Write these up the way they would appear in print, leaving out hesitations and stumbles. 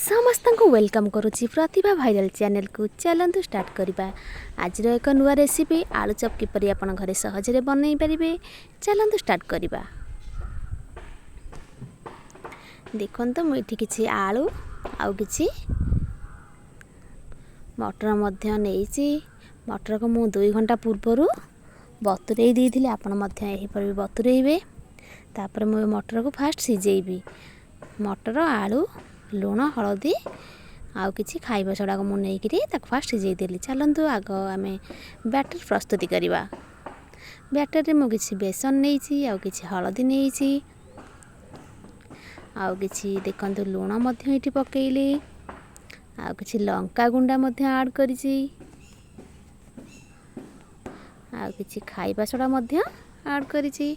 ସମସ୍ତଙ୍କୁ welcome କରୁଛି ପ୍ରତିଭା viral ଚ୍ୟାନେଲକୁ। ଚାଲନ୍ତୁ ଷ୍ଟାର୍ଟ କରିବା ଆଜିର ଏକ ନୂଆ ରେସିପି, ଆଳୁ ଚପ୍ କିପରି ଆପଣ ଘରେ ସହଜରେ ବନେଇ ପାରିବେ। ଚାଲନ୍ତୁ ଷ୍ଟାର୍ଟ କରିବା। ଦେଖନ୍ତୁ, ମୁଁ ଏଠି କିଛି ଆଳୁ ଆଉ କିଛି ମଟର ମଧ୍ୟ ନେଇଛି। ମଟରକୁ ମୁଁ 2 ଘଣ୍ଟା ପୂର୍ବରୁ ବତୁରେଇ ଦେଇଥିଲି। ଆପଣ ମଧ୍ୟ ଏହିପରି ବତୁରେଇବେ। ତାପରେ ମୁଁ ଏ ମଟରକୁ ଫାଷ୍ଟ ସିଝେଇବି। ମଟର, ଆଳୁ, ଲୁଣ, ହଳଦୀ ଆଉ କିଛି ଖାଇବା ସୋଡ଼ାକୁ ମୁଁ ନେଇକରି ତାକୁ ଫାଷ୍ଟ ସିଝେଇ ଦେଲି। ଚାଲନ୍ତୁ, ଆଗ ଆମେ ବ୍ୟାଟର୍ ପ୍ରସ୍ତୁତି କରିବା। ବ୍ୟାଟର୍ରେ ମୁଁ କିଛି ବେସନ ନେଇଛି, ଆଉ କିଛି ହଳଦୀ ନେଇଛି, ଆଉ କିଛି ଦେଖନ୍ତୁ ଲୁଣ ମଧ୍ୟ ଏଠି ପକାଇଲି, ଆଉ କିଛି ଲଙ୍କା ଗୁଣ୍ଡା ମଧ୍ୟ ଆଡ଼୍ କରିଛି, ଆଉ କିଛି ଖାଇବା ସୋଡ଼ା ମଧ୍ୟ ଆଡ଼୍ କରିଛି।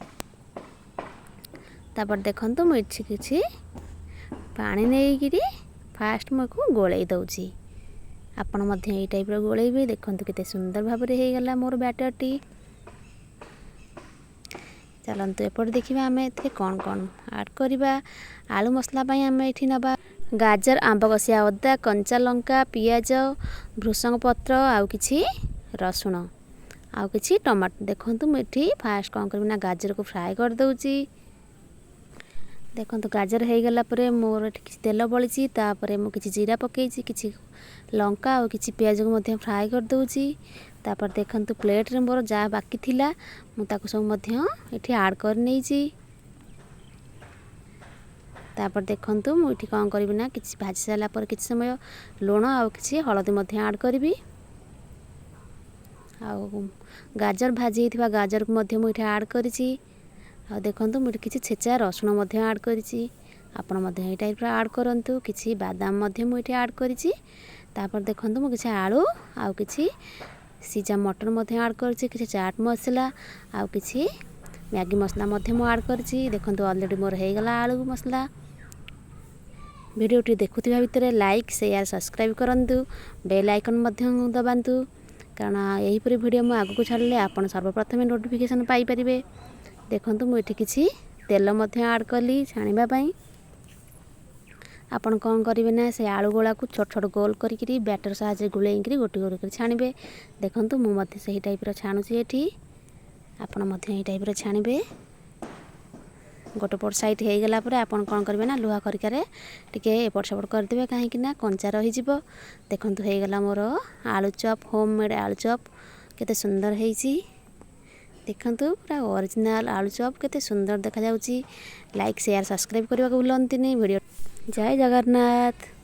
ତାପରେ ଦେଖନ୍ତୁ, ମୁଁ ଏଠି କିଛି ପାଣି ନେଇକିରି ଫାଷ୍ଟ ମୁଁ ଏକୁ ଗୋଳେଇ ଦେଉଛି। ଆପଣ ମଧ୍ୟ ଏଇ ଟାଇପ୍ର ଗୋଳେଇବେ। ଦେଖନ୍ତୁ, କେତେ ସୁନ୍ଦର ଭାବରେ ହେଇଗଲା ମୋର ବ୍ୟାଟର୍ଟି। ଚାଲନ୍ତୁ, ଏପଟେ ଦେଖିବା ଆମେ ଏଥିରେ କ'ଣ କ'ଣ ଆଡ଼୍ କରିବା। ଆଳୁ ମସଲା ପାଇଁ ଆମେ ଏଠି ନେବା ଗାଜର, ଆମ୍ବ କଷିଆ ଅଦା, କଞ୍ଚା ଲଙ୍କା, ପିଆଜ, ଭୃସଙ୍ଗ ପତ୍ର, ଆଉ କିଛି ରସୁଣ, ଆଉ କିଛି ଟମାଟୋ। ଦେଖନ୍ତୁ, ମୁଁ ଏଠି ଫାଷ୍ଟ କ'ଣ କରିବି ନା ଗାଜରକୁ ଫ୍ରାଏ କରିଦେଉଛି। ଦେଖନ୍ତୁ, ଗାଜର ହେଇଗଲା ପରେ ମୋର ଏଠି କିଛି ତେଲ ବଳିଛି। ତାପରେ ମୁଁ କିଛି ଜିରା ପକାଇଛି, କିଛି ଲଙ୍କା ଆଉ କିଛି ପିଆଜକୁ ମଧ୍ୟ ଫ୍ରାଏ କରିଦେଉଛି। ତାପରେ ଦେଖନ୍ତୁ, ପ୍ଲେଟ୍ରେ ମୋର ଯାହା ବାକି ଥିଲା ମୁଁ ତାକୁ ସବୁ ମଧ୍ୟ ଏଠି ଆଡ଼୍ କରିନେଇଛି। ତାପରେ ଦେଖନ୍ତୁ, ମୁଁ ଏଠି କ'ଣ କରିବି ନା କିଛି ଭାଜି ସାରିଲା ପରେ କିଛି ସମୟ ଲୁଣ ଆଉ କିଛି ହଳଦୀ ମଧ୍ୟ ଆଡ଼୍ କରିବି। ଆଉ ଗାଜର, ଭାଜି ହେଇଥିବା ଗାଜରକୁ ମଧ୍ୟ ମୁଁ ଏଠି ଆଡ଼୍ କରିଛି। ଆଉ ଦେଖନ୍ତୁ, ମୁଁ ଏଠି କିଛି ଛେଚା ରସୁଣ ମଧ୍ୟ ଆଡ଼୍ କରିଛି। ଆପଣ ମଧ୍ୟ ଏଇ ଟାଇପ୍ର ଆଡ଼୍ କରନ୍ତୁ। କିଛି ବାଦାମ ମଧ୍ୟ ମୁଁ ଏଠି ଆଡ଼୍ କରିଛି। ତାପରେ ଦେଖନ୍ତୁ, ମୁଁ କିଛି ଆଳୁ ଆଉ କିଛି ସିଝା ମଟର ମଧ୍ୟ ଆଡ଼୍ କରିଛି, କିଛି ଚାଟ୍ ମସଲା ଆଉ କିଛି ମ୍ୟାଗି ମସଲା ମଧ୍ୟ ମୁଁ ଆଡ଼୍ କରିଛି। ଦେଖନ୍ତୁ, ଅଲରେଡ଼ି ମୋର ହେଇଗଲା ଆଳୁ ମସଲା। ଭିଡ଼ିଓଟି ଦେଖୁଥିବା ଭିତରେ ଲାଇକ୍, ସେୟାର, ସବସ୍କ୍ରାଇବ୍ କରନ୍ତୁ, ବେଲ୍ ଆଇକନ୍ ମଧ୍ୟ ଦବାନ୍ତୁ, କାରଣ ଏହିପରି ଭିଡ଼ିଓ ମୁଁ ଆଗକୁ ଛାଡ଼ିଲେ ଆପଣ ସର୍ବପ୍ରଥମେ ନୋଟିଫିକେସନ୍ ପାଇପାରିବେ। ଦେଖନ୍ତୁ, ମୁଁ ଏଠି କିଛି ତେଲ ମଧ୍ୟ ଆଡ଼୍ କଲି ଛାଣିବା ପାଇଁ। ଆପଣ କ'ଣ କରିବେ ନା ସେ ଆଳୁ ଗୋଳାକୁ ଛୋଟ ଛୋଟ ଗୋଲ କରିକିରି ବ୍ୟାଟର୍ ସାହାଯ୍ୟରେ ଗୋଳେଇକିରି ଗୋଟି ଗୋଟି କରି ଛାଣିବେ। ଦେଖନ୍ତୁ, ମୁଁ ମଧ୍ୟ ସେହି ଟାଇପ୍ର ଛାଣୁଛି ଏଠି। ଆପଣ ମଧ୍ୟ ଏଇ ଟାଇପ୍ର ଛାଣିବେ। ଗୋଟେ ପଟ ସାଇଡ଼୍ ହେଇଗଲା ପରେ ଆପଣ କ'ଣ କରିବେ ନା ଲୁହା ଖରିକାରେ ଟିକେ ଏପଟ ସେପଟ କରିଦେବେ, କାହିଁକି ନା କଞ୍ଚା ରହିଯିବ। ଦେଖନ୍ତୁ, ହେଇଗଲା ମୋର ଆଳୁ ଚପ୍, ହୋମ୍ ମେଡ଼୍ ଆଳୁ ଚପ୍। କେତେ ସୁନ୍ଦର ହେଇଛି ଦେଖନ୍ତୁ। ପୁରା ଅରିଜିନାଲ୍ ଆଳୁ ଚପ୍ କେତେ ସୁନ୍ଦର ଦେଖାଯାଉଛି। ଲାଇକ୍, ସେୟାର, ସବସ୍କ୍ରାଇବ୍ କରିବାକୁ ଭୁଲନ୍ତୁନି ଭିଡ଼ିଓ। ଜୟ ଜଗନ୍ନାଥ।